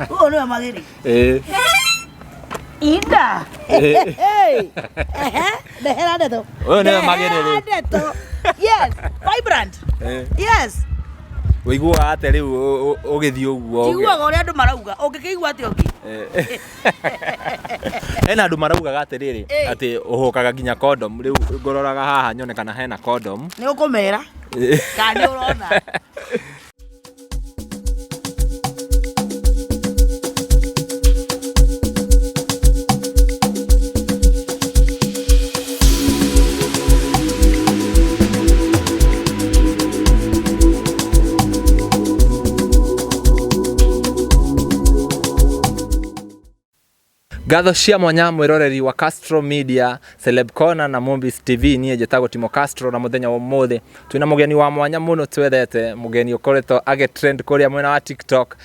Ũyũ nĩwe magĩrĩ. Ĩĩ. Inda. Ĩĩ. Ehe, ndehera ndeto. Ũyũ nĩwe magĩrĩ rĩu. Ndehera ndeto. Yes, vibrant. Ĩĩ. Yes. Ũiguaga atĩa rĩu ũgĩthiĩ ũguo? Njiguaga ũrĩa andũ marauga. Ũngĩkĩigua atĩa ũngĩ? Eh. Hena andũ maraugaga atĩrĩrĩ Ĩĩ. atĩ ũhũkaga nginya condom rĩu ngũroraga haha nyone kana hena condom. Nĩ ũkũmera. Kana nĩ ũrona. Ngatho cia mwanya mwĩroreri wa Castro Media, Celeb Corner na Mombis TV. Niĩ njĩtagwo Timo Castro na mũthenya wa ũmũthĩ twĩna mũgeni wa mwanya mũno twethete, mũgeni ũkoretwo agĩ trend kũrĩa mwena wa TikTok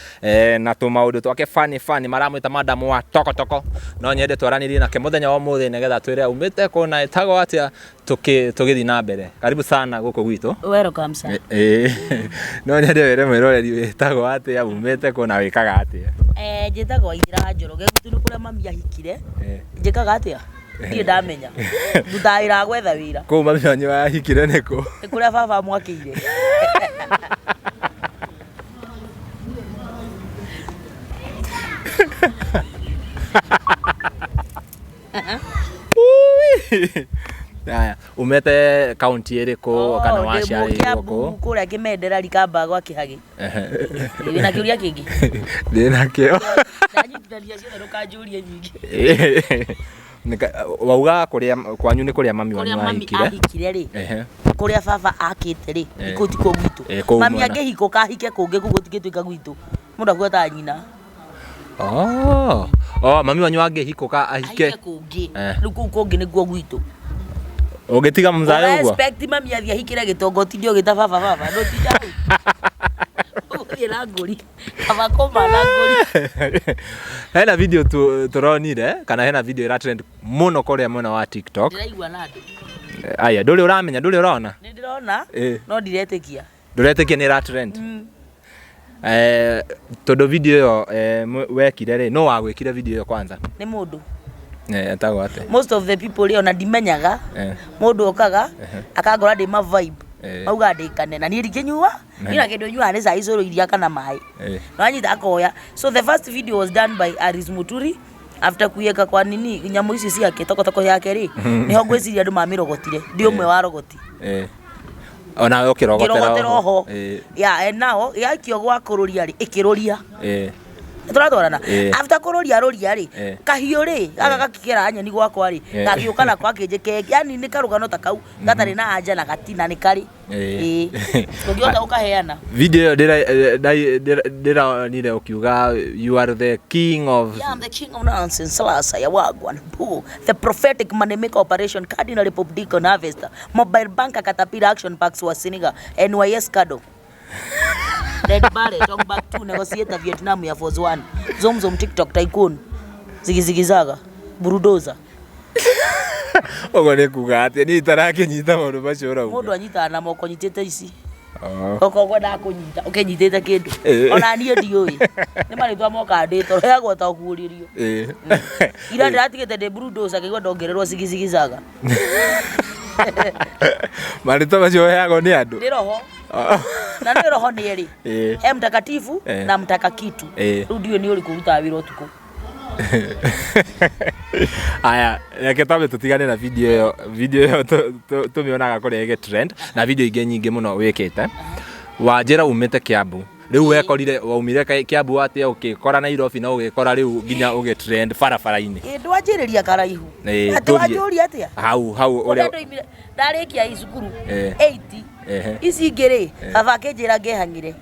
na tũmaũndũ twake funny funny, maramwĩta madam wa tokotoko. No nyende twaranĩrie nake mũthenya wa ũmũthĩ nĩgetha twĩre aumĩte kũ na ĩtagwo atĩa tũgĩthiĩ na mbere. Karibu sana gũkũ gwitũ. Welcome sir. No nyende wĩre mwĩroreri wĩtagwo atĩa, umĩte kũ na wĩkaga atĩa? Njĩtagwo Waithĩra Njoroge, gwitũ nĩ kũrĩa mami ahikire. Njĩkaga atĩa? Ndirĩ ndamenya. Ndutaga wĩra wa gwetha wĩra. Kũu mami wanyu ahikire nĩ kũ? Nĩ kũrĩa baba amwakĩire. Haya, umĩte kaunti ĩrĩkũ kana Oh, ndĩ waciarĩirwo Mũkĩambu kũ? kũrĩa Kĩmendera Rikamba gwa Kĩhagĩ. Wĩna kĩũria kĩngĩ? Ndĩnakĩo. Ndanyitithania ciothe ndũkanjũrie nyingĩ. Wauga kũrĩa kwanyu nĩ kũrĩa mami Kũrĩa wanyu mami ahikire. ahikire rĩ, Ehe. kũrĩa baba akĩte rĩ, kũu tikuo gwitũ. Kũu Mami mwena. angĩhikũka ahike kũngĩ kũu gũtingĩtuĩka gwitũ. Mũndũ akuotaga nyina. Oh. Oh, mami wanyu angĩhikũka ahike. Ahike kũngĩ. Rĩu kũu kũngĩ nĩkuo gwitũ. Ũngĩtiga mũzae ũguo? Respect mami athiĩ ahikĩre gĩtonga ũtinde ũgĩta baba baba. Ndũtinda hau. Ũgũthiĩ na ngũri. Kaba kũma na ngũri. Hena video tũronire kana hena video ĩra trend mũno kũrĩa mwena wa TikTok. Ndĩraigua na andũ. Aya, ndũrĩ ũramenya, ndũrĩ ũrona? Nĩ ndĩrona no ndiretĩkia. Ndũretĩkia nĩ ĩra trend? Tondũ video ĩyo wekire rĩ, nũ wagwĩkire video ĩyo kwanza? Nĩ mũndũ. Etagwo atĩa? Most of the people rĩ ona ndimenyaga. Mũndũ okaga akangora ndĩ ma vibe. Maugaga ndĩ kane na niĩ ndingĩnyua. Niĩ na kĩndũ nyuaga nĩ cai cũrũ iria kana maĩ. Nĩwanyita akoya. So the first video was done by Aris Muturi after kuiweka kwa nini nyamũ ici ciake tokotoko yake rĩ nĩho ngwĩciria andũ mamĩrogotire. Ndĩ ũmwe wa rogoti. Onawe ũkĩrogotera Ngĩrogotera oho. Yeah, and now yaikio gwa kũrũria rĩ ĩkĩrũria. Tũratwarana. After kũrũria rũria rĩ kahiũ rĩ gaka gakĩgera nyeni gwakwa rĩ gagĩũka nako gakĩnjĩka yani nĩ karũgano ta kau gatarĩ na anja na gatina nĩ karĩ. Ĩĩ. Tũngĩhota gũkaheana. Video ĩyo ndĩronire ũkiuga you are the king of Yeah, I'm the king of nonsense, Salasa ya Wagwan, Boo, the prophetic money maker operation, Cardinal Pope Deacon Harvester, Mobile Banker Caterpillar Action Packs wa Siniga, NYS Kado. Red Barret, Tong Back 2, Negotiator Vietnam ya Force 1, Zoom Zoom TikTok Tycoon, Ziggy Ziggy Zaga, Bulldozer. Ũguo nĩ kuga atĩa? Niĩ itarakĩnyita maũndũ macio ũrauga. Mũndũ anyitaga na moko nyitĩte ici. Okorwo ngwendaga kũnyita ũkĩnyitĩte kĩndũ. Ona niĩ ndiũĩ. Nĩ marĩtwa mokaga ndĩ toro heagwo ta ũguũrĩrio. Ira ndĩratigĩte ndĩ bulldozer ngĩigua ndongererwo Ziggy Ziggy Zaga. Marĩtwa macio ũheagwo nĩ andũ? Nĩ roho. Na nĩ roho nĩ erĩ. He mtakatifu na mtakakitu. Rĩu ndiũĩ nĩ ũrĩkũ ũrutaga wĩra ũtukũ. Aya, reke twambe tũtigane na video ĩyo. Video ĩyo tũmĩonaga kũrĩa ĩgĩ trend na video ingĩ nyingĩ mũno wĩkĩte. Wanjĩra umĩte Kiambu. Rĩu wekorire waumire Kiambu atĩa ũgĩkora Nairobi na ũgĩkora rĩu nginya ũgĩ trend barabara-inĩ? Ĩ ndwanjĩrĩria karaihu. Ĩĩ, Atĩ tũthiĩ. wanjũria atĩa? Hau hau Kũrĩa ũrĩa ndoimire ndarĩkia cukuru 8 ici ingĩ rĩ baba akĩnjĩra ngehang'ire.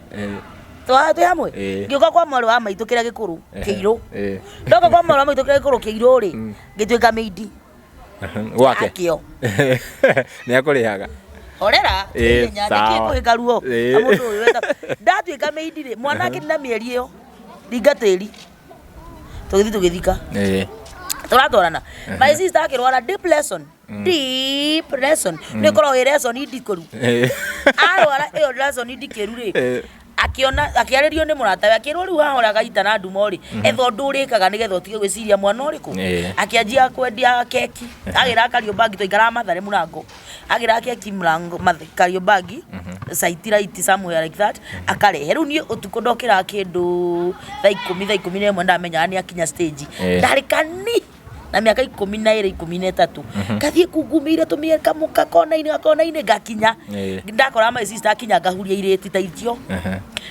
Twĩ hamwe? Ngĩũka kwa mwarĩ wa maitũ kĩrĩa gĩkũrũ kĩirũ. Ndoka kwa mwarĩ wa maitũ kĩrĩa gĩkũrũ kĩirũ rĩ ngĩtuĩka mĩindi. Gwake? Akĩo. Nĩ akũrĩhaga? Horera, ihenya, nĩkĩ Sawa. kũhĩka ruo? Na mũndũ ũyũ weta- Ndatuĩka mĩindi rĩ, mwana akĩrĩ na mĩeri ĩyo, ringa tĩri. Tũgĩthiĩ tũgĩthika. Tũratwarana. My sister akĩrwara deep lesson. Deep lesson. Nĩ ĩkoragwo ĩ lesson ndikĩru. Arwara ĩyo lesson ndikĩru rĩ, Akĩona akĩarĩrio nĩ mũratawe, akĩrwo rĩu haha ũrĩa gaita na ndumo rĩ, etha ũndũ ũrĩkaga nĩgetha ũtige gwĩciria mwana ũrĩkũ. Akĩanjia kwendia keki, agĩra Kariobangi, twaikaraga Mathare mũrango, agĩra keki mũrango Kariobangi, site right somewhere like that, akarehe. Rĩu niĩ ũtukũ ndokĩraga kĩndũ thaa 10, thaa 11, ndamenyaga nĩ akinya stage. Ndarĩ kani na mĩaka 12, 13, ngathiĩ kungumĩire tũmĩeka gakona-inĩ gakona-inĩ ngakinya. Ndakora my sister akinya, ngahuria irĩti ta icio.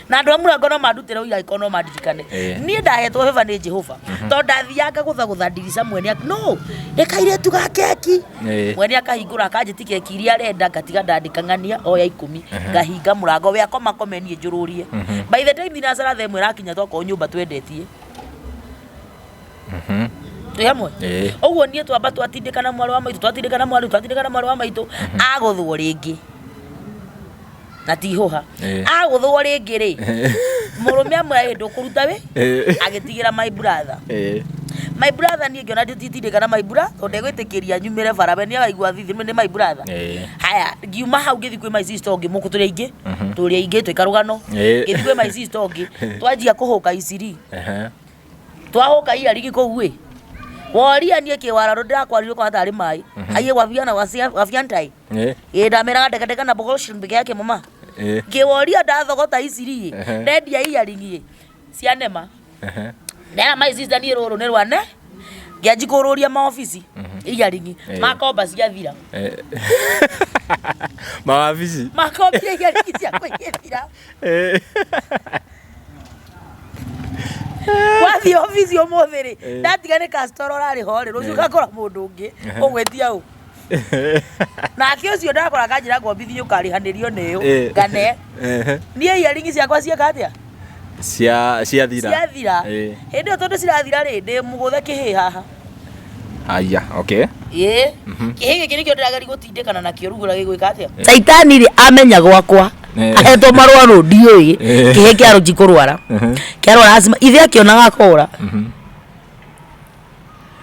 Na andũ a mũrango no mandutĩre ũira angĩkorwo no mandirikane. Niĩ ndahetwo beba nĩ Jehova, tondũ ndathianga gũthagũtha ndirica, mwene no nĩ kairĩtu ga keki. Mwene akahingũra, akanjĩti keki iria arenda, ngatiga ndandĩka ng'ania oya 10, ngahinga mũrango, we akoma kome, niĩ njũrũrie. By the time thinacara 1:00 ĩrakinya, twakorwo nyũmba twendetie. Twĩ hamwe. Ũguo niĩ twamba twatindĩkana mwarĩ wa maitũ, twatindĩkana mwarĩ, twatindĩkana mwarĩ wa maitũ, agũthwo rĩngĩ na ti hũha. Agũthwo rĩngĩ rĩ, mũrũme amwĩra ĩ ndũkũruta wĩ, agĩtigĩra my brother. My brother, niĩ ngĩona nditindĩkana my brother tondũ ndegwĩtĩkĩria nyumĩre bara, we nĩaraigua thithi nĩ my brother. Haya, ngiuma hau ngĩthiĩ kwĩ my sister ũngĩ mũkũ, tũrĩ aingĩ, tũrĩ aingĩ twĩ karũgano. Ngĩthiĩ kwĩ my sister ũngĩ, twanjia kũhũka iciri. Twahũka iarigi kũu ĩ, woria niĩ kĩwara ndĩrakwarirwo kwa tarĩ maĩ aiye wabiana wabiantai. Ĩ ndameraga ndekendeka na bogoshin peke yake mama. Ngĩworia ndathogota iciri ĩ, ndendia iarigi ĩ, cianema. Ndera my sister niĩ rũrũ nĩ rwane, ngĩanji kũrũria maobici iarigi makomba ciathira. Mawabici. Makombia iarigi ciakwa igĩthira. Wathiĩ obici ũmũthĩ rĩ, ndatiga nĩ customer ũrarĩ ho rĩ, rũciũ ũgakora mũndũ ũngĩ ũgwĩtia ũ nake ũcio ndakora akanjĩra ngombithie ũkarĩhanĩrio nĩyo. Ngane niĩ earrings ciakwa cieka atĩa? Cia ciathira. Ciathira. Hĩndĩ ĩyo tondũ cirathira rĩ, ndĩ mũgũthe kĩhĩ haha. Aya, okay. Ĩĩ, kĩhĩ gĩkĩ nĩkĩo ndĩrageria gũtindĩkana nakĩo rĩu ũrĩa gĩgwĩka atĩa. Caitani rĩ, amenya gwakwa ahetwo marũa rũ ndiũĩ. Kĩhĩ kĩa rũnji kũrwara, kĩarwara asthma, ithe akĩonaga akora.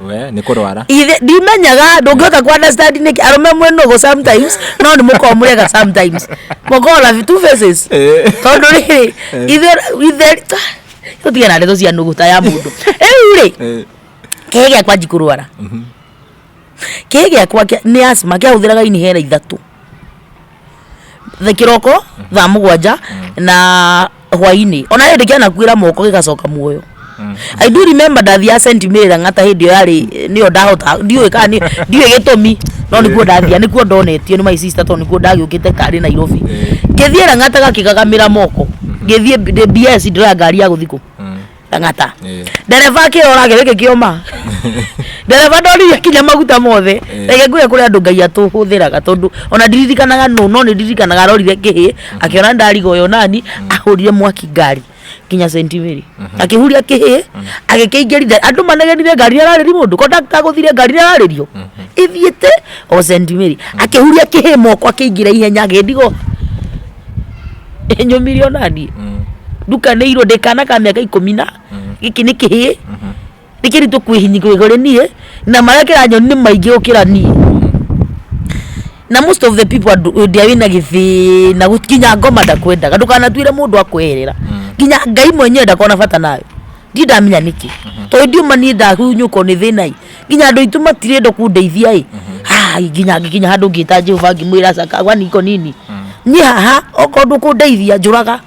We nĩ kũrwara. Ithe ndimenyaga ndũngĩhota ku understand nĩkĩ arũme mwĩ nũgũ sometimes, no nĩ mũkoragwo mũrega sometimes, mũkoragwo na two faces. Tondũ rĩrĩ, ithe ithe tũtige na ndeto cia nũgũ ta ya mũndũ rĩu rĩ. Kĩhĩ gĩakwa nji kũrwara, kĩhĩ gĩakwa nĩ asthma, kĩahũthĩraga inhaler 3 the kĩroko thaa 7 na hwainĩ. Ona hĩndĩ kĩanakuĩra moko gĩgacoka muoyo. I do remember ndathiaga St Mary Lang'ata hĩndĩ ĩyo yarĩ nĩyo ndahota, ndiũĩ kana ndiũĩ gĩtũmi, no nĩkuo ndathia, nĩkuo ndonetio nĩ my sister, tondũ nĩkuo ndagĩũkĩte tarĩ Nairobi. Ngĩthiĩ Lang'ata gakĩgagamĩra moko, ngĩthiĩ ndĩ BS, ndĩroya ngari ya gũthiĩ kũ Lang'ata. Ndereba akĩrora gĩkĩ kĩoma, ndereba ndonire kinya maguta mothe. Reke ngwĩre, kũrĩ andũ Ngai atũhũthĩraga, tondũ ona ndirikanaga nũ, no nĩ ndirikanaga arorire kĩhĩ akĩona ndariga ũyũ nani ahũrire mwaki ngari nginya St Mary, akĩhuria kĩhĩ agĩkĩingĩrithia, andũ manegenire, ngari ĩrarĩri mũndũ, kondakta agũthire ngari ĩrarĩrio ĩthiĩte o St Mary, akĩhuria kĩhĩ moko akĩingĩra ihenya, agĩndigo nyũmire onaniĩ ndukanĩirwo ndĩ kana ka mĩaka 10 na gĩkĩ nĩ kĩhĩ nĩ kĩritũ kwĩhinyia kũrĩ niĩ, na marĩa kĩranyoni nĩ maingĩ gũkĩra niĩ. Na most of the people, andũ hĩndĩ ĩrĩa wĩna gĩthĩna nginya ngoma ndakwendaga, ndũkanatuĩre mũndũ akweherera, nginya Ngai mwenyewe ndakorwo na bata nawe. Ndirĩ ndamenya nĩkĩ, tondũ ndiuma niĩ ndahunyũkwo nĩ thĩna ĩ, nginya andũ aitũ matirenda kũndeithia ĩ. Ai, nginya ngĩkinya handũ ngĩta Jehova, ngĩmwĩra caka kwani iko nini niĩ haha, okorwo ndũkũndeithia njũraga,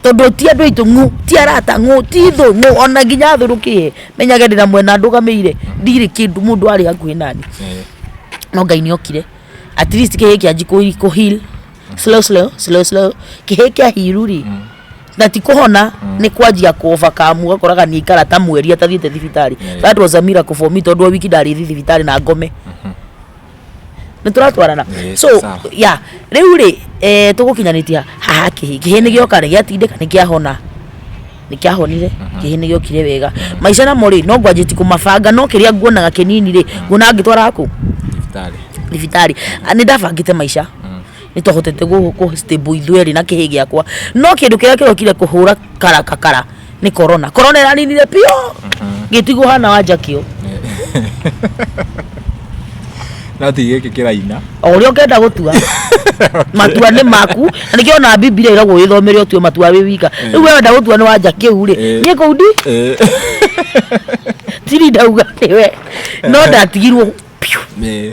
tondũ ti andũ aitũ ng'ũ, ti arata ng'ũ, ti thũ ng'ũ, ona nginya thũ ndũkĩhe menyage ndĩna mwena ndũgamĩire, ndirĩ kĩndũ mũndũ arĩ hakuhĩ nani. No Ngai nĩ okire, at least kĩhĩ kĩanji kũ heal slow slow slow slow. Kĩhĩ kĩa heal rĩ, na ti kũhona, nĩ kwanjia kũ overcome, ũgakoraga nĩ aikara ta mweri atathiĩte thibitarĩ. That was a miracle for me, tondũ o wiki ndarĩ thiĩ thibitarĩ na ngome nĩ tũratwarana. So sawa. Ya rĩu rĩ, tũgũkinyanĩtie haha kĩhĩ kĩhĩ nĩ gĩoka, nĩ gĩatindĩka, nĩ kĩahona, nĩ kĩahonire. Kĩhĩ nĩ gĩokire wega. Maica namo rĩ, no ngwanjĩti kũmabanga, no kĩrĩa nguonaga kĩnini rĩ, nguonaga ngĩtwara kũ? Thibitarĩ. Thibitarĩ. Ah, nĩ ndabangĩte maica, nĩ twahotete kũ stable ithuerĩ na kĩhĩ gĩakwa, no kĩndũ kĩrĩa kĩrokire kũhũra karakakara nĩ corona. Corona ĩraninire piũ, gĩtigwo hana wa njakio. No ti gĩkĩ kĩraina. O ũrĩa ũkenda gũtua matua nĩ maku, na nĩkĩo ona Bibilia ĩragwo wĩthomere ũtue matua wĩ wika. Rĩu we wenda gũtua nĩ wanja kĩu rĩ, niĩ kũu ndi tiri ndauga nĩwe, no ndatigirwo piũ,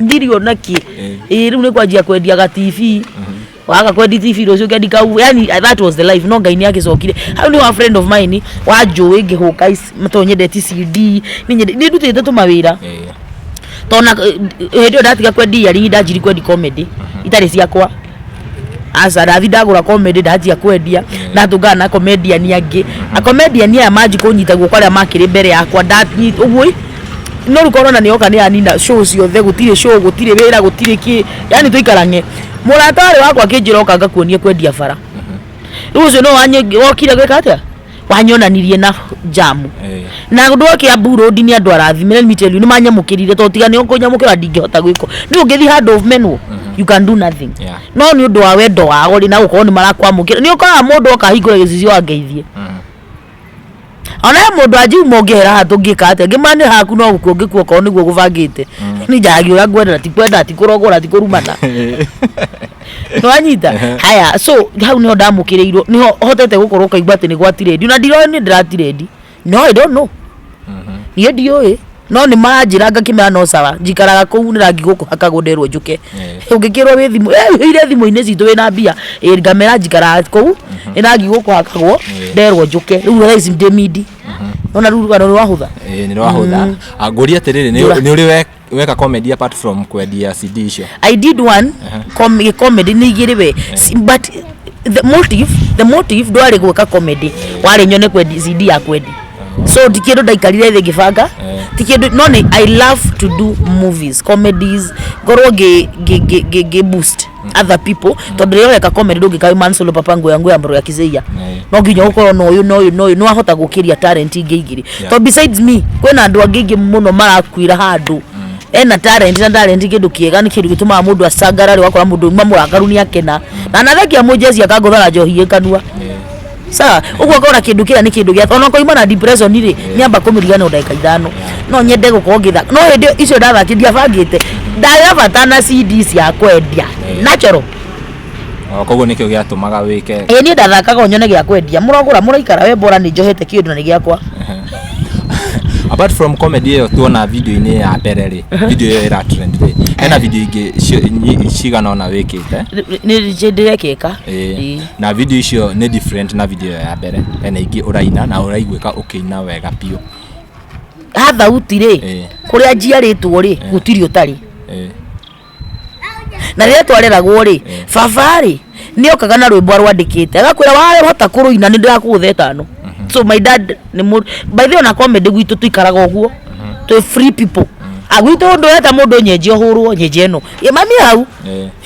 ndirĩ ona kĩ. Ĩĩ, rĩu nĩ kwanjia kwendia ga TV, waga kwendi TV rũciũ kendi kau, yani that was the life. No Ngai nĩ agĩcokire hau. Nĩ wa friend of mine wanjũĩ ngĩhũka ici tondũ nyendeti CD, nĩ ndutĩte tũmawĩra tona hĩndĩ ĩyo ndatiga kwendia earring, ndanjiri kwendi comedy itarĩ ciakwa. Aca, ndathi ndagũra comedy, ndanjia kwendia, ndatũngana na comedian angĩ. A comedian aya manji kũnyita guoko, arĩa makĩrĩ mbere yakwa ndanyita ũguo ĩ, no rĩu corona nĩ yoka, nĩ yanina show ciothe, gũtirĩ show, gũtirĩ wĩra, gũtirĩ kĩ, yani tũikarang'e. Mũrata warĩ wakwa akĩnjĩra, oka ngakuonie kwendia bara. Rĩu ũcio no wokire gwĩka atĩa, wanyonanirie na jamu na ndwoke Kiambu Road nĩ andũ arathime. Let me tell you, nĩ manyamũkĩrire, tondũ tiga nĩo kũnyamũkĩra ndingĩhota gwĩka. Nĩ ũngĩthiĩ handũ ũmenwo, you can do nothing. No nĩ ũndũ wa wendo wao rĩ, na gũkorwo nĩ marakwamũkĩra, nĩ ũkoraga mũndũ oka ahingũre gĩcicio angeithie. Ona he mũndũ anjiuma ũngĩhera haha tũngĩka atĩa, ngĩmana nĩ haku no gũkua ũngĩkua okorwo nĩguo gũbangĩte. Nĩ njaragia ũrĩa ngwenda, na ti kwenda, ti kũrogora, ti kũrumana, nĩwanyita haya. So hau niho ndamũkĩrĩirwo, niho hotete gũkorwo ũkaigua atĩ nĩ gwatirĩndi, na ndiroĩ nĩ ndĩratirĩndi. No I don't know, niĩ ndiũĩ, no nĩ maranjĩra ngakĩmera no sawa. Njikaraga kũu nĩ rangi gũkũ hakagwo, nderwo njũke. Ũngĩkĩrwo wĩ thimũ, wĩire thimũ-inĩ citũ wĩna mbia, ngamera njikaraga kũu nĩ rangi gũkũ hakagwo, nderwo njũke. Rĩu thaa ici ndĩ mindi, ona rĩu rũgano rwahũtha. Ĩĩ, nĩ rwahũtha. Ngũrie atĩrĩrĩ, nĩ Njũra. Nĩ ũrĩ weka comedy apart from kwendia CD icio? I did one comedy nĩ igĩrĩ we. But the motive ndwarĩ gwĩka comedy, warĩ nyone kwendi CD ya kwendi. So ti kĩndũ ndaikarire thĩ ngĩbanga, ti kĩndũ, no nĩ I love to do movies, comedies, ngorwo ngĩ boost other people, tondũ rĩrĩa ũreka comedy ndũngĩka wĩ man solo papa nguya nguya mbũrũ ya kizeia. No nginya ũkorwo na ũyũ na ũyũ na ũyũ, nĩ wahota gũkĩria talent ingĩ igĩrĩ. Tondũ besides me kwĩna andũ angĩ aingĩ mũno marakuĩra handũ ena talent, na talent kĩndũ kĩega, nĩ kĩndũ gĩtũmaga mũndũ acangarare. Wakora mũndũ uma mũrakaru nĩ akena na anathekia mũjeci akangũthara njohi ĩ kanua. Sawa, ũguo ũkona kĩndũ kĩrĩa nĩ kĩndũ gĩa ona ũkoima na depression rĩ, nĩamba kũmĩriganĩrwo ndagĩka 5. No nyende gũkorwo ngĩthaka, no hĩndĩ ĩyo icio ndathakire ndiabangĩte, ndarĩ na bata na CD cia kwendia natural. O, koguo nĩkĩo gĩatũmaga wĩke. Ĩĩ, niĩ ndathakaga o nyone gĩa kwendia, mũrogũra mũraikara we bora nĩ njohete kĩndũ na nĩ gĩakwa. Apart from comedy ĩyo tuona video-inĩ ya mbere rĩ, video ĩyo ĩra trend rĩ, hena video ingĩ cigana ũna wĩkĩte? Nĩ ndĩrekĩka. Ĩĩ. Na video icio nĩ different na video ĩyo ya mbere. Hena ingĩ ũraina na ũraiguĩka ũkĩina wega biũ. Ha thauti rĩ, kũrĩa njiarĩtwo rĩ, gũtirĩ ũtarĩ. Na rĩrĩa twareragwo rĩ, baba rĩ nĩ okaga na rwĩmbo arwandĩkĩte, agakwĩra wahota kũrũina nĩ ndĩrakũgũtha 5. So my dad nĩ mũ by the way, ona comedy gwitũ tũikaraga ũguo, twĩ free people. A gwitũ ũndũ weta mũndũ nyenje ũhũrwo nyenje ĩno ĩ mami hau.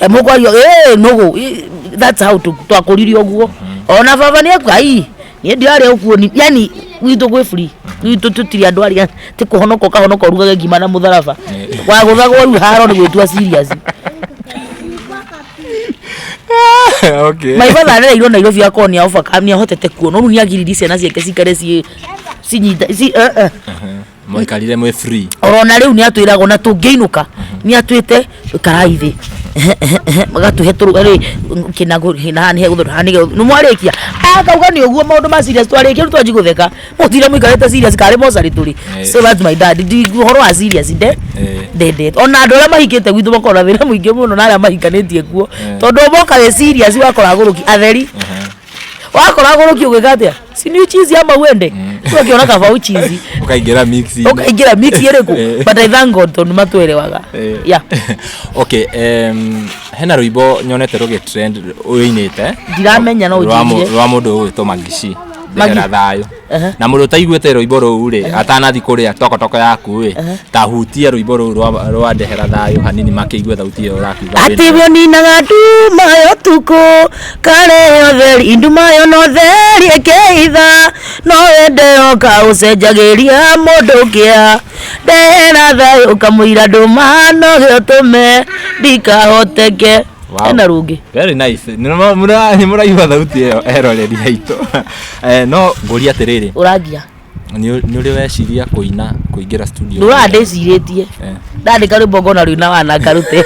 Mũkwario ĩ nũgũ. That's how twakũririo ũguo. Ona baba nĩ akuga ai niĩ ndirarĩa ũkuoni, yani gwitũ gwĩ free. Gwitũ tũtirĩ andũ arĩa ti kũhonoka, ũkahonoka ũrugage ngima na mũtharaba wagũthagwo. Rĩu haro nĩ gwĩtua serious. My father arereirwo Nairobi, akorwo nĩ overcome, nĩ ahotete kuona rĩu nĩ agiririe ciana ciake cikare ciĩ cinyita ci Mwaikarire mwĩ free. Orona rĩu nĩ atwĩraga ona tũngĩinũka nĩ atwĩte ikarai thĩ, magatũhe tũrĩ kĩna haha nĩ hegũthondeka, haha nĩ nĩ mwarĩkia, akauga nĩ ũguo maũndũ ma serious twarĩkia, rĩu twanji gũtheka, mũtire mũikarĩte serious karĩ mocarĩ tũrĩ. So that's my dad. Ndi ũhoro wa serious nde ndendete. Ona andũ arĩa mahikĩte gwitũ makoragwo na thĩna mũingĩ mũno na arĩa mahikanĩtie kuo, tondũ moka wĩ serious wakora agũrũki atheri, wakora agũrũki ũgĩka atĩa, si ni uchizi ama uende ũgakĩona kaba uchizi. Ũkaingĩra mix. Ũkaingĩra mix ĩrĩkũ? But I thank God tondũ matwerewaga. Yeah. Okay, hena rwĩmbo nyonete rũgĩ trend ũinĩte. Ndiramenya, no ũnjĩrire. Rwa mũndũ ũgwĩtwo Magishi, Ndehera Thayũ. Na mũndũ ũtaiguĩte rwĩmbo rũu rĩ, atanathi kũrĩa tokotoko yaku rĩ, ta hutia rwĩmbo rũu rwa Ndehera Thayũ hanini makĩigue thauti ĩyo ũrakiuga wĩna. Atĩ we ninaga nduma ya ũtukũ kare ũtheri, nduma yo no theri ĩkĩitha, no wende oka ũcenjagĩria mũndũ kĩa ndehera thayũ, kamũira ndũma no gĩotũme ndikahoteke. Wow. Ena rũngĩ. Very nice. Nĩ mũraigua thauti ĩyo eroreri aitũ. No ngũrie atĩrĩrĩ. Ũrangia. Nĩ ũrĩ weciria kũina kũingĩra studio? Ndũraga ndĩcirĩtie. Ndandĩka rwĩmbo ngona rwĩna wana ngarute.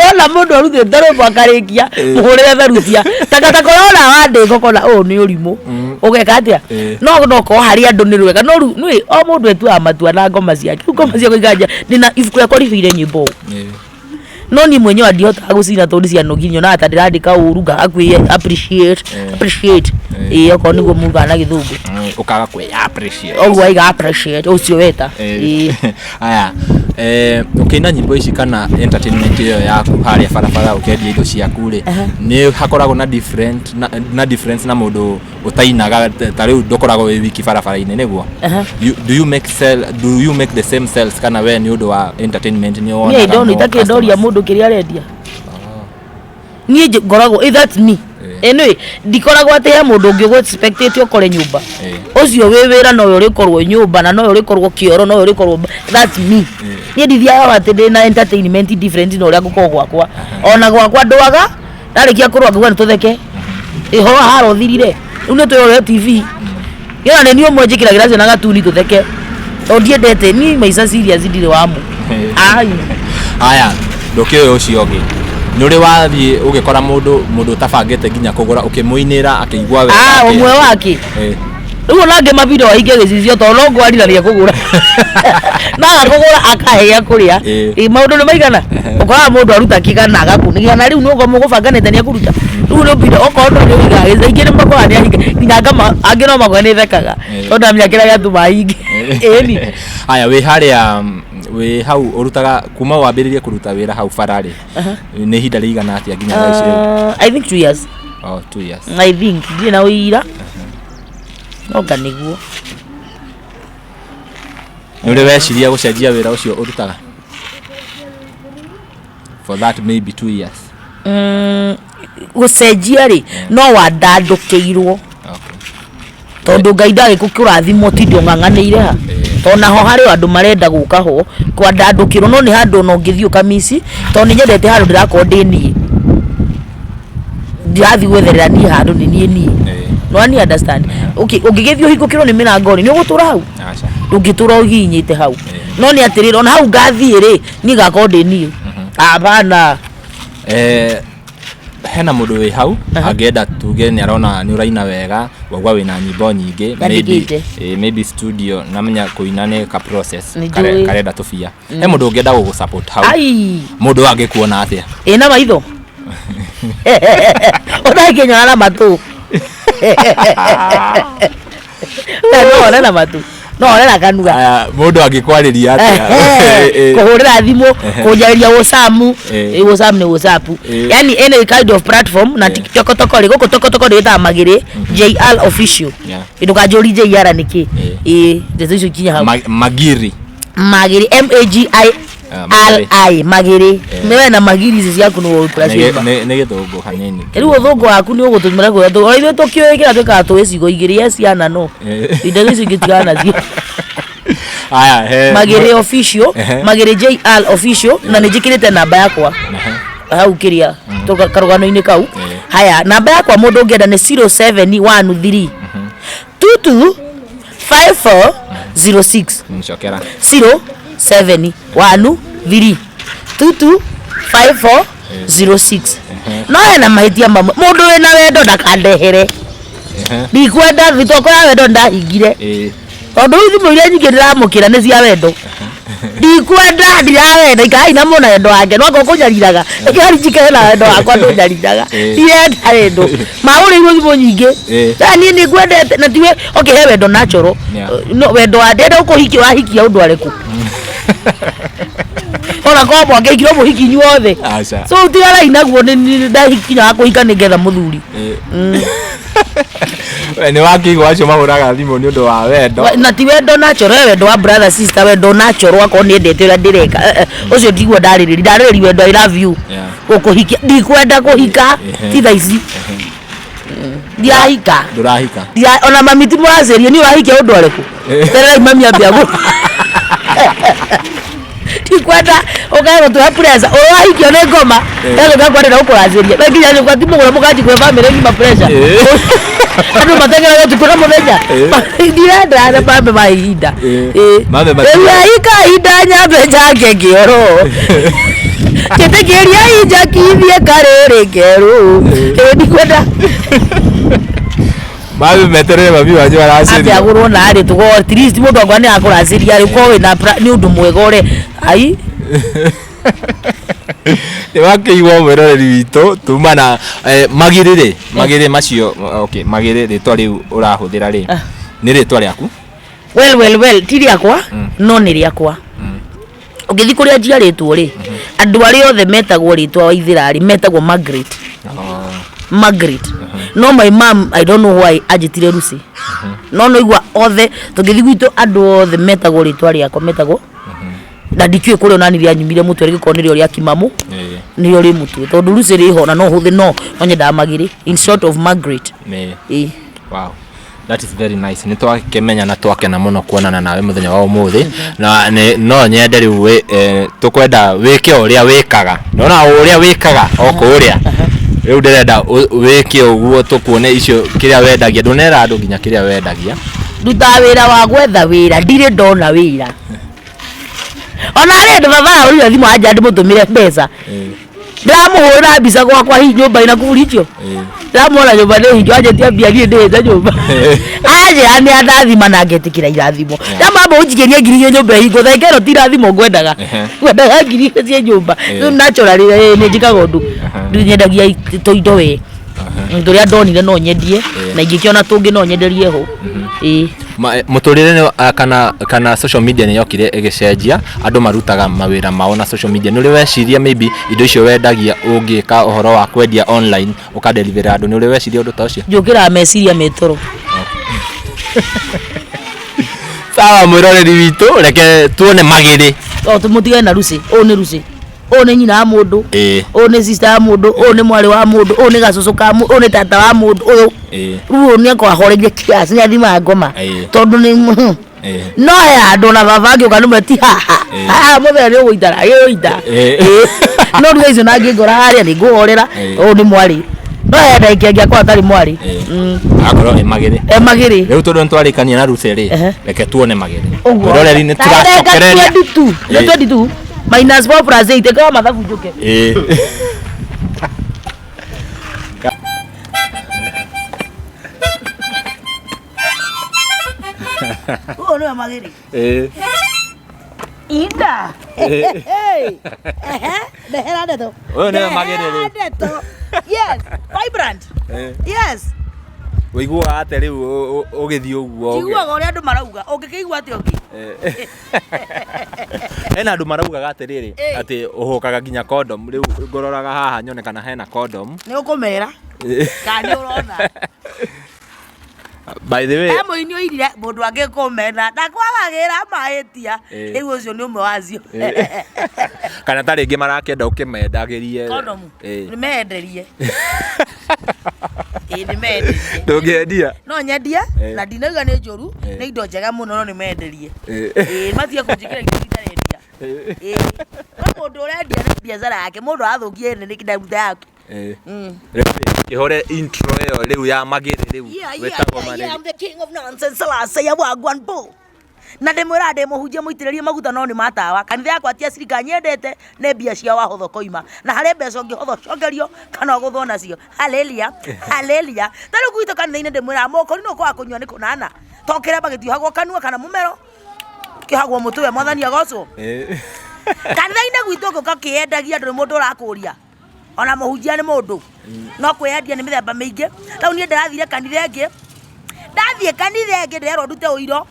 Ona mũndũ arutĩte rwĩmbo akarĩkia, mũhũrĩre therutia takataka ũrona wandĩka ũkona ũyũ nĩ ũrimũ, ũgeka atĩa? No nokorwo harĩ andũ nĩ rwega, no rĩu nĩ o mũndũ etuaga matua na ngoma ciake. Rĩu ngoma ciakwa ikanjia ndĩna ibuku rĩakwa rĩihũire nyĩmbo ũũ. No niĩ mwenyewe ndihotaga gũcina tondũ nĩ cianogirie, nyonaga ta ndĩrandĩka ũru ngaga kwĩ appreciate, appreciate ĩĩ, okorwo nĩguo mugaga na gĩthũngũ. Ũkaga kwĩ appreciate. Ũguo aiga appreciate ũcio weta. Ĩĩ. Aya, ũkĩina nyĩmbo ici kana entertainment ĩyo yaku harĩa barabara ũkĩendia indo ciaku rĩ, nĩ hakoragwo na different na difference na mũndũ ũtainaga ta rĩu ndũkoragwo wĩ wiki barabara-inĩ nĩguo? Do you make sell, do you make the same sales kana we nĩ ũndũ wa entertainment nĩ Niĩ wonaga I don't more itakĩndoria customers? mũndũ kĩrĩa arendia. Niĩ ngoragwo that's me. Anyway, ndikoragwo atĩ he mũndũ ũngĩ ũgũ expectĩte ũkore nyũmba. Ũcio wĩ wĩra nowe ũrĩkorwo nyũmba na nowe ũrĩkorwo kĩoro nowe ũrĩkorwo that's me. Niĩ ndithiaga atĩ ndĩna entertainment different na ũrĩa ngũkorwo gwakwa. Ona gwakwa ndwaga ndarĩkia kũrũa ngauga nĩ tũtheke. Ũhoro wa haro ũthirire rĩu nĩ twĩrore TV. Ĩyo nĩ niĩ ũmwe njĩkĩragĩra ciana gatuni tũtheke. Tondũ ndiendete niĩ maica serious ndirĩ wamo. Ai. Aya, ndũkĩũĩ ũcio ũngĩ. Nĩ ũrĩ wathiĩ ũgĩkora mũndũ mũndũ ũtabangĩte nginya kũgũra ũkĩmũinĩra akĩigua wega. Ah, ũmwe wake. Rĩu ona angĩ mabindo wahinge gĩcicio tondũ no ngwari na nĩekũgũra. No agakũgũra akahĩa kũrĩa. Ĩ maũndũ nĩ maigana? Ũkoraga mũndũ aruta kĩgana agakũnĩgana rĩu nĩ ũkorwo mũgũbanganĩte nĩ ekũruta. Rĩu nĩ ũbinda okorwo ndũrĩ ũigaga gĩcicio aingĩ nĩ makoraga nĩ ahinga nginya ngama angĩ no makore nĩ thekaga tondũ ndamenya kĩrĩa gĩatũma ahinge. Ĩni. Haya wĩ harĩa wĩ hau ũrutaga kuma wambĩrĩrie kũruta wĩra hau bara rĩ nĩ ihinda rĩigana atĩa nginya thaa ici rĩu? I think 2 years. Oh, 2 years. I think ndirĩ na ũira no nga nĩguo. Nĩ ũrĩ weciria gũcenjia wĩra ũcio ũrutaga for that maybe 2 years? Gũcenjia rĩ, no wandandũkĩirwo. Tondũ Ngai ndagĩkũrathima ũtinde ũng'ang'anĩire ha, tondũ naho harĩ o andũ marenda gũka ho kwandandũkĩrwo, no nĩ handũ ona ũngĩthiĩ ũkamici, tondũ nĩ nyendete handũ ndĩrakorwo ndĩ niĩ, ndirathiĩ gwetherera niĩ handũ nĩ niĩ niĩ. Nĩ understand? Okay, ũngĩgĩthiĩ ũhingũkĩrwo nĩ mĩrango rĩ, nĩ ũgũtũra hau? Aca. Ndũngĩtũra ũhihinyĩte hau. No nĩ atĩrĩrĩ, ona hau ngathiĩ rĩ, niĩ ngakorwo ndĩ niĩ. Hapana. Hena mũndũ wĩ hau angĩenda tuge nĩ arona nĩ ũraina wega, waigua wĩna nyĩmbo nyingĩ, maybe, Nyandĩkĩte. Maybe studio namenya kũina nĩ ka process Nĩ njũĩ. Karenda tũbia. He mũndũ ũngĩenda gũgũ support hau? Ai. Mũndũ ũyũ angĩkuona atĩa? Ĩna maitho ona ĩkĩnyona na matũ. No one na matũ, no one na kanua. Aya, mũndũ angĩkwarĩria atĩa? Kũhũrĩra thimũ, kũnjarĩria WhatsApp. WhatsApp nĩ WhatsApp. Yani any kind of platform na TikTok toko rĩ gũkũ toko toko ndĩtaga Magĩrĩ JR Official. Ndũkanjũrie JR nĩkĩ. Ĩĩ, ndeto icio ikinya hau. Magiri. Magĩrĩ, M A G I R I, Magĩrĩ. Nĩwe na magiri ici ciaku nĩwe ũĩ kũrĩa ciuma. Nĩ gĩthũngũ hanini. Rĩu ũthũngũ waku nĩ ũgũtũmĩra kũrĩa tũ ona ithuĩ tũkĩũĩ kĩrĩa twĩkaga tũĩ ciugo igĩrĩ, yes yana no. Indo icio ingĩ tigana nacio. Aya, he Magĩrĩ Official. Magĩrĩ JR Official, na nĩ njĩkĩrĩte namba yakwa hau kĩrĩa karũgano-inĩ kau. Haya, namba yakwa mũndũ ũngĩenda nĩ 0713 22 54 06. Ncokera. 07 1 3 2 2 5 4 0 6. No hena mahĩtia mamwe, mũndũ wĩna wendo ndakandehere. Ndikwenda thitoko ya wendo, ndahingire. Tondũ rĩu thimũ iria nyingĩ ndĩramũkĩra nĩ cia wendo. Ndikwenda, ndirawenda, ikarai na mũna wendo wake, no akorwo kũnyariraga reke hari njikare na wendo wakwa, ndũnyariraga. Ndirenda wendo mahũrĩirwo thimũ nyingĩ. Sasa niĩ nĩ ngwendete na tiwe. Okay, he wendo natural. No wendo wa ndenda ũkũhikia, wahikia ũndũ arĩkũ ona korwo mwangĩhikire mũhiki inyuothe. Aca. So tigarai naguo, nĩ ndahikinya wa kũhika nĩ ngetha mũthuri. We nĩ wakĩigua acio mahũraga thimũ nĩ ũndũ wa wendo. Na ti wendo natural, he wendo wa brother sister, wendo natural akorwo nĩ endete ũrĩa ndĩreka. Ũcio tiguo ndarĩrĩri, ndarĩrĩri wendo I love you. Gũkũhikia ndikwenda kũhika. Ti thaa ici ndirahika. Ndũrahika. Ona mami ti mũracĩrie niĩ ũrahikia ũndũ arĩkũ? Tererai mami ambia gũ ndikwenda. Ndikwenda ũkae gũtũhe pressure. Ũrĩa wahikio nĩ ngoma, egũka kwenda gũkũracĩria. We nginya nyũkwa ti mũgũre mũkanji kũhe bamĩrĩ ng'ima pressure. Andũ mateng'eraga ũtukũ na mũthenya. Ndirenda na mambe ma ihinda. Mambe Rĩu kahinda nyambe njange kĩoro. Njĩtĩkĩria injakithie karĩrĩ kerũ. Ĩĩ ndikwenda. Mami meterere mami wanyu Ambe aracĩria. agũrwo na arĩ tũgo at least mũndũ angwa nĩ akũracĩria rĩ ũkorwo wĩna nĩ ũndũ mwega ũre ai. Nĩ wakĩigua mwĩroreri witũ tuma na magĩrĩ rĩ magĩrĩ macio, okay, magĩrĩ rĩtwa rĩu ũrahũthĩra rĩ nĩ rĩtwa rĩaku? Well, well, well, ti rĩakwa, no nĩ rĩakwa. Ũngĩthiĩ kũrĩa njiarĩtwo rĩ, andũ arĩa othe metagwo rĩtwa Waithĩra rĩ, metagwo Margaret. Margaret. No my mom, I don't know why anjĩtire Lucy. No no igua othe tũngĩthiĩ gwitũ andũ othe metagwo rĩtwa rĩakwa metagwo, na ndikĩũĩ kũrĩa onani rĩanyumire mũtwe, rĩgĩkorwo nĩrĩo rĩa kimamu nĩrĩo rĩ mũtwe, tondũ Lucy rĩho na no hũthĩ, no no nyendaga Magĩrĩ in short of Margaret. Ĩĩ. Wow. That is very nice. Nĩ twakĩmenya na twakena mũno kuonana nawe mũthenya wa ũmũthĩ, na no nyende rĩu tũkwenda wĩke o ũrĩa wĩkaga. Nona o ũrĩa wĩkaga o kũrĩa. Rĩu ndĩrenda wĩke ũguo tũkuone icio kĩrĩa wendagia. Ndũnera andũ nginya kĩrĩa wendagia. Ndutaga wĩra wa gwetha wĩra, ndirĩ ndona wĩra ona harĩ andũ baba ahũrire thimũ anja ndĩmũtũmĩre mbeca, ndĩramũhũrĩra mbica gwakwa hihi nyũmba ina kuburi icio, ndĩramuona nyũmba nĩ hingo anjĩtia mbia, niĩ ndĩhĩte nyũmba, anjĩra nĩ andathima na ngetĩkĩra irathimo, ndamamba ũnjikĩrie 2,000 nyũmba ĩhingwo, thenga ĩno ti irathimo ngwendaga, ngwendaga 2,000 cia nyũmba. Rĩu naturally nĩ njĩkaga ũndũ, nyendagia tũindo we tũrĩa ndonire no nyendie, na ingĩkĩona tũngĩ no nyenderie ho, ĩĩ. Mũtũrĩre nĩ kana social media nĩ yokire ĩgĩcenjia, andũ marutaga mawĩra mao na social media. Nĩ ũrĩ weciria maybe indo icio wendagia ũngĩka ũhoro wa kwendia online ũkadeliver andũ, nĩ ũrĩ weciria ũndũ ta ũcio? Njũkĩraga meciria me toro. Sawa, mwĩroreri witũ, reke tuone magĩrĩ. O tũmũtigane na Lucy, ũyũ nĩ Lucy, ũyũ nĩ nyina wa mũndũ, ũyũ nĩ sister wa mũndũ, ũyũ nĩ mwarĩ wa mũndũ, ũyũ nĩ gacũcũ ka mũndũ, ũyũ nĩ tata wa mũndũ, ũyũ rĩu ũyũ nĩ akorwo ahoreire kiasi, nĩ athimaga ngoma tondũ nĩ no he handũ na baba angĩũka nĩmwe ti haha haha mũthenya nĩ ũgũitara gĩũita. No rĩu icio na ngĩngora harĩa nĩ ngũhorera. Ũyũ nĩ mwarĩ, no he ndagĩka ĩngĩ akorwo atarĩ mwarĩ. Akorwo ĩ magĩrĩ. E magĩrĩ. Rĩu tondũ nĩ twarĩkania na Lucy rĩ, reke tuone magĩrĩ. Ũguo. Mwĩroreri, nĩ tũracokereria. 22 nĩ 22 minus 4 plus 8 ĩkawa mathabu njũke. Ũyũ nĩwe magĩrĩ. Inda. Ehe, ndehera ndeto. Ũyũ nĩwe magĩrĩ rĩu. Ndehera ndeto. Yes, vibrant. Yes. Ũiguaga atĩa rĩu ũgĩthiĩ ũguo? Njiguaga ũrĩa andũ marauga. Ũngĩkĩigua atĩa ũngĩ? Hena andũ maraugaga atĩrĩrĩ, atĩ ũhũkaga nginya condom. Rĩu ngũroraga haha nyone kana hena condom. Nĩ ũkũmera kana nĩ ũrona. By the way, He mũini ũinire mũndũ angĩkũmena ndakwagagĩra mahĩtia. Rĩu ũcio nĩ ũmwe wacio. Kana ta rĩngĩ marakĩenda ũkĩmendagĩrie. Kondomu nĩ menderie. Ĩĩ, nĩ menderie. Ndũngĩendia? No nyendie na ndinauga nĩ njũru, nĩ indo njega mũno, no nĩ menderie. Ĩĩ, matige kũnjĩkĩra indo itarendia. Ĩĩ, no mũndũ ũrendia nĩ biacara yake, mũndũ arathũkia ene nĩ kĩndaruta yake. Rĩu kĩhũre intro ĩyo rĩu ya magĩrĩ rĩu. Yeah, wĩtagwo yeah, Magĩrĩ. I'm the king of nonsense, Selassie ya wagwan bo. Na ndĩmwĩraga ndĩ mũhunjia mũitĩrĩrie maguta, no nĩ matawa. Kanitha yakwa ti ya cirika nyendete, nĩ mbia cia wahotho koima. Na harĩ mbeca ũngĩhotho cokerio kana ũgũthwo nacio. Haleluya, haleluya. Ta rĩu gwitũ kanitha-inĩ ndĩmwĩraga mũkori nĩ ũkwaga kũnyua nĩ kũnana. To kĩremba gĩtiohagwo kanua kana mũmero, kĩohagwo mũtwe, mwathani agocwo. Kanitha-inĩ gwitũ ũngĩũka ũkĩendagia ndũrĩ mũndũ ũrakũria. Ona mũhunjia nĩ mũndũ no kwĩyendia nĩ mĩthemba mĩingĩ. Rĩu niĩ ndĩrathire kanitha ĩngĩ, ndathiĩ kanitha ĩngĩ ndĩrerwo ndute ũiro.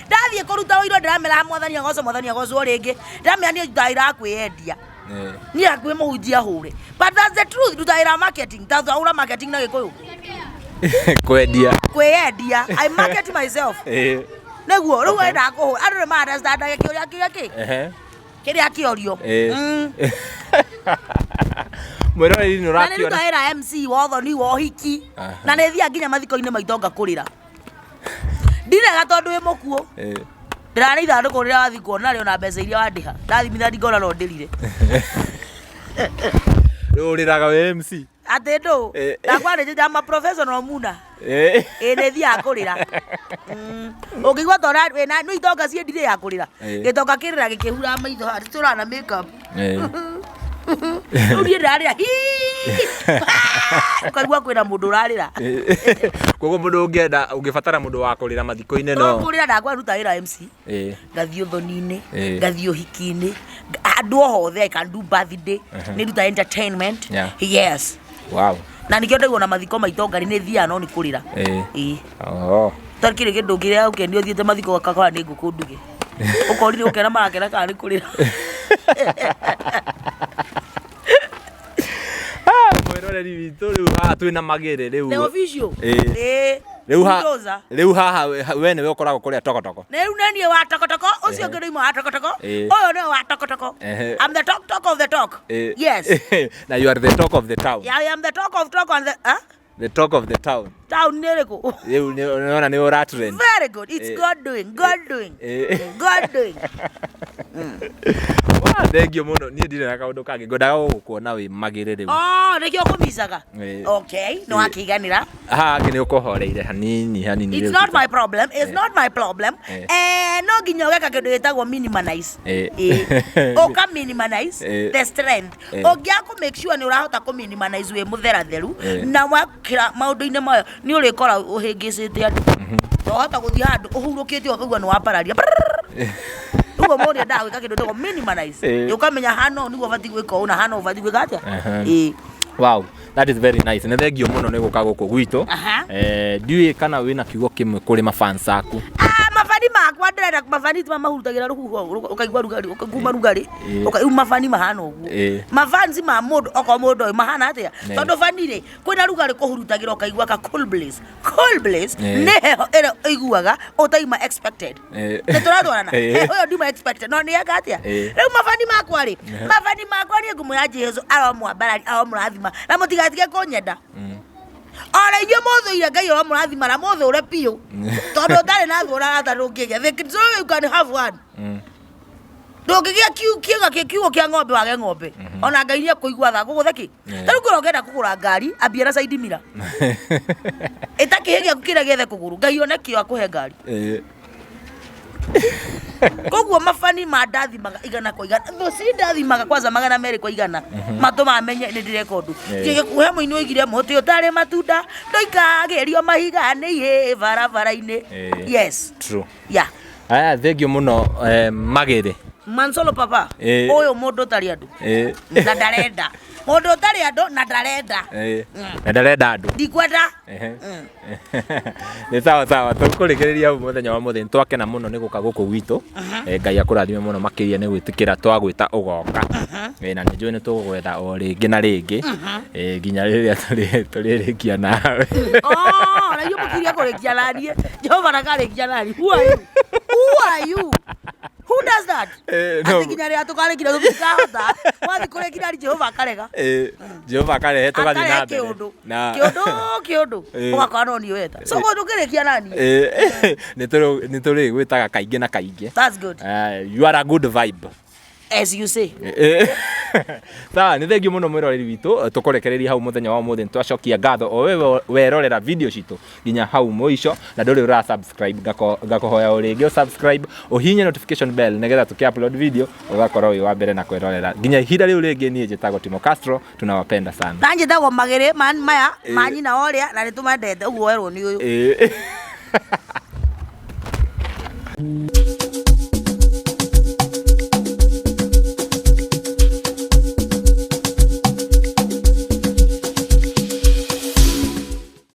Ndathiĩ kũruta ũiro ndĩramera mwathani agocwo, mwathani agocwo rĩngĩ. Ndĩramera niĩ ndutaga wĩra wa kwĩyendia, niĩ hakuhĩ mũhunjia hũre, but that's the truth. Ndutaga wĩra wa marketing, ta ũra marketing na Gĩkũyũ. Kwendia. Kwĩyendia, I market myself. Nĩguo rĩu wendaga kũhũra andũ nĩ ma understandaga kĩũria kĩrĩa kĩ kĩrĩa kĩorio. Mwĩroreri nĩ Na nĩ ũrakĩona. ruta wĩra MC wa ũthoni wa ũhiki, na nĩ thiaga nginya mathiko-inĩ maitũ ngakũrĩra, ndirega tondũ wĩ mũkuũ. Ndĩrarĩ ithandũkũ rĩrĩa wathiĩ kuona rĩo na mbeca iria wandĩha. Ndathimithania ngona no ndĩrire. Rĩu ũrĩraga wĩ MC. Atĩ ndũ. Eh. Ndakwarĩte I'm a professional muna. Eh. Ĩ nĩ thiaga kũrĩra. Ũngĩigua ta ũra wĩna nĩ itonga ciĩ ndirĩ ya kũrĩra. Eh. Gĩtonga kĩrĩra gĩkĩhuraga maitho haha tũrana na makeup. Eh. Rĩu niĩ ndĩrarĩra hii. Ũkaigua kwĩna mũndũ ũrarĩra. Koguo mũndũ ũngĩenda ũngĩbatara mũndũ wa kũrĩra mathiko-inĩ No no. kũrĩra ndakwaruta wĩra MC. Eh. Ngathiĩ ũthoni-inĩ, Eh. ngathiĩ ũhiki-inĩ, handũ o hothe I can do birthday, nĩ nduta entertainment. Yeah. Yes. Wow. Na nĩkĩo ndaigua na mathiko ma itonga nĩ thiaga no nĩ kũrĩra. Eh. Ĩĩ. Oh. Tondũ kĩrĩ kĩndũ kĩrĩa ũkenio ũthiĩte mathiko ũgakora nĩ ngũkũ nduge. Ũkorire ũkena marakena kana nĩ kũrĩra. Mwĩroreri witũ rĩu haha twĩna magĩrĩ rĩu. The official. Ĩĩ. Ĩĩ. Rĩu ha Bulldozer. rĩu haha we nĩwe ũkoragwo kũrĩa tokotoko. Na rĩu nĩ niĩ wa tokotoko, ũcio ũngĩ ndoima wa tokotoko, Ĩĩ. ũyũ nĩwe wa tokotoko. Ehe. I'm the talk talk of the talk. Eh. Yes. Na you are the talk of the town. Yeah, I am the talk of talk on the huh? The talk of the town. Town nĩ ĩrĩkũ? Rĩu nĩona nĩ ũra trend. Very good. It's Eh. God doing. God doing. Eh. God doing. Wa thengio mũno niĩ ndirĩ na kaũndũ kangĩ ngwendaga gũgũkuona wĩ magĩrĩ rĩu. Oh, nĩkĩo ũkũmicaga. Eh. Okay, nĩ wakĩiganĩra. Haha hangĩ nĩ ũkũhoreire hanini hanini. It's rĩu not tuta- my problem. It's Eh. not my problem. Eh. Eh, no nginya ũgeka kĩndũ gĩtagwo minimize. Eh. Eh. Ũka minimize Eh. the strength. Eh. Ũngĩaga kũ make sure nĩ ũrahota kũ minimize wĩ mũtheratheru Eh. na wakĩra maũndũ-inĩ mayo nĩ ũrĩkora ũhĩngĩcĩte andũ. Wahota gũthiĩ handũ ũhurũkĩte ũkaigua nĩ wapararia. Ũguo mũndũ endaga gwĩka kĩndũ gĩtagwo minimize. Eh. Ũkamenya hana ũũ nĩguo ũbatiĩ gwĩka ũũ na hana ũũ ũbatiĩ gwĩka atĩa. Aha. Ĩĩ. Wow, that is very nice. Nĩ thengio mũno nĩ gũka gũkũ gwitũ. Aha. Eh, ndiũĩ kana wĩna kiugo kĩmwe kũrĩ mafans aku. Ah, mabani makwa ndĩrenda mabani ti mamahurutagĩra rũhuho ũkaigua rugarĩ ũkaigua rugarĩ Ĩĩ. rĩu mabani mahana ũguo Ĩĩ. mafansi ma mũndũ okorwo mũndũ ũyũ mahana atĩa Nĩ. tondũ bani rĩ kwĩna rugarĩ kũhurutagĩra ũkaigua ka cool bliss cool bliss Ĩĩ. nĩ heho ĩrĩa ũiguaga ũtaima expected Ĩĩ. nĩ tũratwarana Ĩĩ. heho ĩyo nduma expected no nĩ eka atĩa Ĩĩ. rĩu mabani makwa rĩ mabani makwa niĩ ngũmwĩra Jesu aromwambarari aromũrathima na mũtigatige kũnyenda ona inyuĩ mũthũire ngai ũromũrathima na mũthũre biũ tondũ ũtarĩ na thũ ũrarata ndũngĩgĩa The- so you can have one ndũngĩgĩa kĩga kiugo kĩa ng'ombe wage ng'ombe ona ngai nĩ ekũigua tha gũgũthe kĩ Yeah. ta rĩu kwĩra ũngĩenda kũgũra ngari ambia na side mirror ĩta kĩhĩ gĩaku kĩrĩa gĩethe kũgũrũ ngai one kĩo akũhe ngari Eh, koguo mabani mandathimaga igana kwa igana thũ cindathimaga kwanza 200 kwa igana matũmaga menye nĩ ndĩreka ũndũ Yeah. gĩkuhe mũini oigire mũtĩ ũtarĩ matunda ndũikagĩrio mahiga nĩ ihĩ barabara-inĩ Eh. yes True. yeah Aya thengio mũno eh, magĩrĩ. mansolo papa Eh. ũyũ mũndũ ũtarĩ andũ Eh. na ndarenda mũndũ ũtarĩ andũ na ndarenda Eh. Na ndarenda andũ. ndikwenda Ehe. nä sawa sawa tũkũrĩkĩrĩria hau mũthenya wa mũthĩ twakena mũno nĩ gũka gũkũ gwitũ Eh, ngai akũrathime mũno makĩria nĩ gwĩtĩkĩra twagwĩta ũgoka Eh, na nĩ njũĩ nĩ tũgũgwetha o rĩngĩ na rĩngĩ Eh, nginya rĩrĩa tũrĩrĩkia nawe Oh, na inyuĩ mũkirie kũrĩkia naniĩ jehova ndakarĩkia naniĩ who are you who are you who does that Eh, no. atĩ nginya rĩrĩa tũkarĩkia tũtikahota wathiĩ kũrĩkia nani jehova akarega Eh, jehova akarehe tũgathiĩ akarehe na mbere kĩũndũ Na- kĩũndũ kĩũndũ Eh. ũgakora no niĩ weta so ndũkĩrĩkia naniĩ Eh, nĩ tũrĩgwĩtaga kaingĩ na kaingĩ that's good Eh, you are a good vibe as you say Eh, sawa nä thengio må no mwä roreri witå tå kårekereria hau må thenya wa må thä twacokia ngatho o wewe werorera video citå nginya hau mũico na ndå rä å ra subscribe ngakũhoya o rĩngĩ subscribe ũhinye notification bell nĩgetha tũkĩ upload video ũgakorwo wĩ wa mbere na kwĩrorera nginya ihinda rĩu rĩngĩ niĩ njĩtagwo Timo Castro tunawapenda sana na njĩtagwo magĩrĩ maya ma nyina ũrĩa na nĩ tũmendete ũguo werwo nĩ ũyũ Eh.